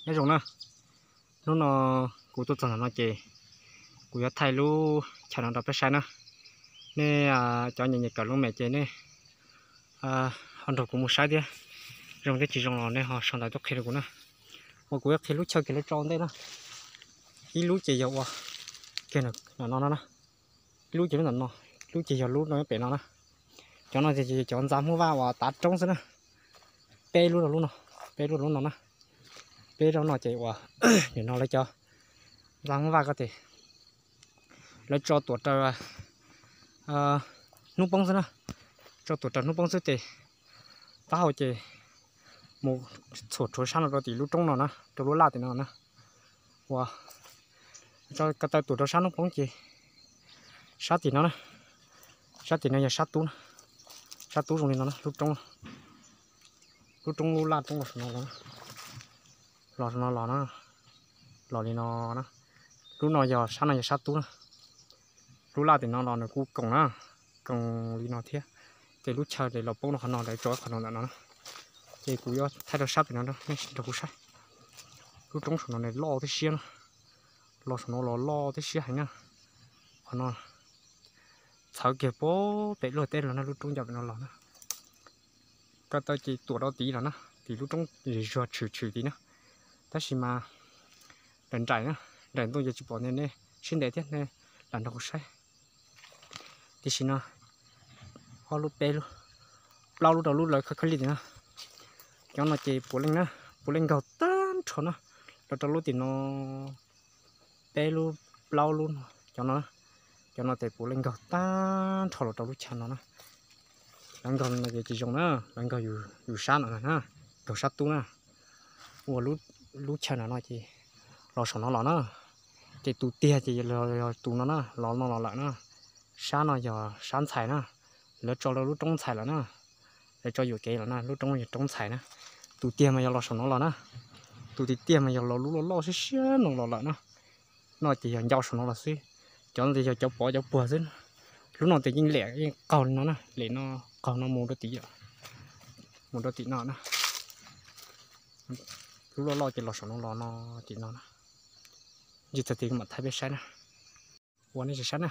Nyob zoo na, hnub no kuv tuaj txog ntawm no ces kuv yuav thaij lub chaw no rau peb saib na. Nej cov nyiam nyiam kawm lub mem ces nej ho nrog kuv mus saib thiab. Zoo thiab tsis zoo los nej ho sau ntawv tuaj qhia rau kuv na. Uas kuv yuav qhia lub chaw kiag lawv tso ua ntej na. Ib lub ces yog ua kiag no no na. Ib lub ces lub ntawm no, ib lub ces yog lub no pem no na. Cov no ces cov ntxa Hmoob Vaj uas tav roob xwb na. Peb lub rau lub no, peb lub rau lub no na. Peb rau no ces uas nim no lawv cov ntxa Hmoob Vaj ko ces lawv tso tuam raws hnub poob xwb na. Tso tuam raws hnub poob xwb ces taub hau ces mus txhuam rhuav sab no rau tim lub roob no na, rau lub laj tim no na. Uas ko taw tuam rau sab hnub poob ces sab tim no na, sab tim no yog sab tub, sab tub zoo li no na, lub roob, lub roob lub laj roob los saum no los, los saum no los na, los li no na. Lub no yog sab no yog sab tub na. Lub laj tim no los nws kuj koom na, koom li no thiab. Ces lub chaw ces los poob rau qhov no, lawv tso qhov no ntawm no na. Ces kuv yuav thaij rau sab tim no rau nej sib nrog kuv saib. Lub roob saum no nws loj tib siab na, los saum no los loj tib siab heev na. Qhov no txhawv kiag puag pem luag teb los na, lub roob ncaj pem no los na. Ko taw ces tuam rau tid los na, tim lub roob zuag tshwm tshwm tid na. Tab sis mas nraim nraim na, nraim ntuj ces tsis pom nej sib ntev thiab nej lam nrog kuv saib. Tiam sis no ob lub peb lub, plaub lub rau lub lawv khawb khawb li tim no. Cov no ces puav leej na, puav leej nkaug tag nrho na, los rau lub tim no peb lub, plaub lub no, cov no, cov no ces puav leej nkaug tag nrho los rau lub chaw no na. Lawv nkaug no ces tsis zoo na, lawv nkaug yus sab no na, nkaug sab tub na. Ua lub chaw no no ces los saum no los na. Ces tus tiag ces yog tus no na, los no los lawm na. Sab no yog sab ntxhais na, lawv tso rau lub roob ntxhais lawm na. Lawv tso yuam kev lawm na, lub roob yog roob ntxhais na. Tus tiag mas yog los saum no los na. Tus tiag tiag mas yog los lub loj loj siab siab no los lawm na. No ces yog ncau saum no los xwb. Cov no ces yog cov pov cov puag xwb. Lub no ces yeej lem yeej qaug li no na, lem no qaug no mus rau tim, mus rau tim no na. Lub loj loj ces los saum no los no, tim no na. Ntsis txog tid mam thaij peb saib na. Ua nej tsis saib na,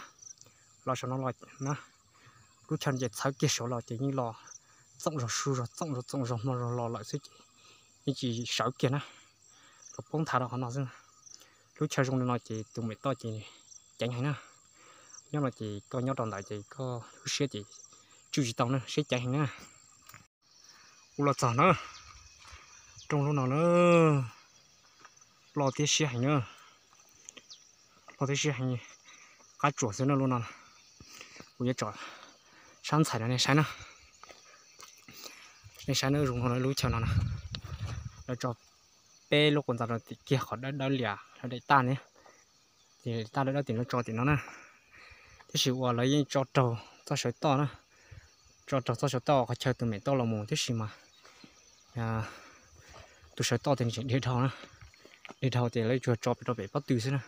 los saum no los na, lub chaw ces txhawv kiag saud los ces yeej los txooj zog su zog txooj zog txooj zog hmo zog los lawm xwb ces yeej tsis sawv kiag na. Los poob nthav rau qhov no xwb. Lub chaw zoo li no ces tus mem toj ces ceev heev na. Nyob no ces koj nyob rau ntawd ces koj lub siab ces tswj tsis tau na, siab ceev heev na. Kuv los txog na, rooj lub no na, loj thiab siab heev na, loj thiab siab heev, qab tsuas xwb na lub no. Kuv yuav tso sab ntxhais no nej saib na, nej saib na, zoo no lub chaw no na, lawv tso peb lub quav ntxas rau tim kiag qhov dawb dawb lias lawv daim tag ne, ces daim tag dawb dawb tim no tso tim no na. Tab sis uas lawv yeej tso raug txoj sawv toj na, tso raug txoj sawv toj qhov chaw tus mem toj los mus tab sis mas tus sawv toj ces nws tseem dhia dhau na, dhia dhau ces lawv tsuas tso rau pem pob tw xwb na.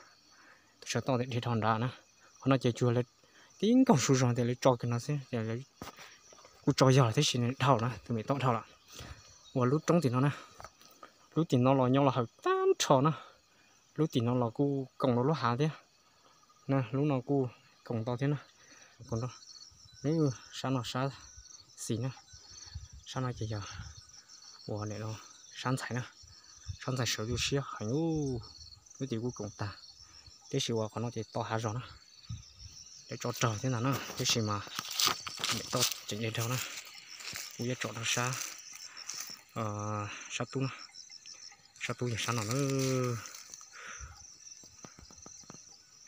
Tus sawv toj ces dhia dhau nrad na, qhov no ces tsuas lawv tib nkaug su zog tias lawv tso kiag no xwb, kuj tso yog lawm tab sis nws dhau na, tus mem toj dhau lawm. Uas lub roob tim no na, lub tim no los nyob los hawm tag nrho na, lub tim no los kuj koom rau lub hav thiab. Lub no kuj koom ntau thiab na. Lub sab no sab xis na, sab no ces yog ua sab ntxhais na, sab ntxhais sawv tu siab heev, lub tim kuj koom tag, tab sis uas qhov no ces to hav zog na, lawv tso raug thiab ntag na, tab sis mas mem toj tseem dhia dhau na. Kuv yuav tso rau sab, sab tub na, sab tub yog sab no na,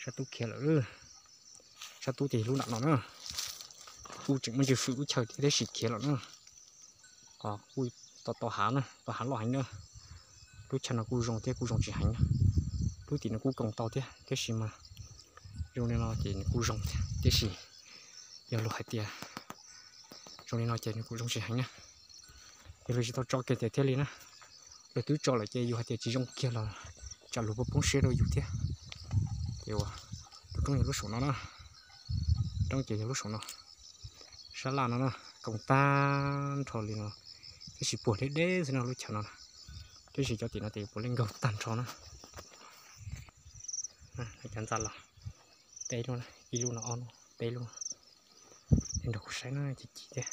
sab tub khiav lawm, sab tub ces lub nram no na, kuj tseem muaj ntsis fwm lub chaw thiab tab sis khiav lawm na. Kuj to to hav na, to hav loj heev na. Lub chaw no kuj zoo thiab kuj zoo tsis heev na. Lub tim no kuj koom tau thiab tab sis mas zoo li no ces nws kuj zoo thiab tab sis yog luag hais tias zoo li no ces nws kuj zoo tsis heev na. Yog luag tsis tau tso kiag tias thiaj li na, luag twb tso lawm ces yus hais tias tsis zoo kiag los tsam luag poob siab rau yus thiab. Ces ua, lub roob yog lub saum no na, roob ces yog lub saum no, sab laj no na, koom tag nrho li no, tab sis puag deb deb xwb no lub chaw no. Tab sis cov tim no ces puav leej nkaug tag nrho na. Cov ntxa los peb lub, ib lub no ob lub peb lub. Nrog kuv saib na, ci ci thiab.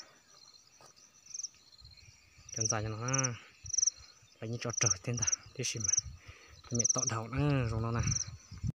Cov ntxa no na, lawv yeej tso raug thiab ntag, tab sis mas lawv mem tom dhau na, zoo no na.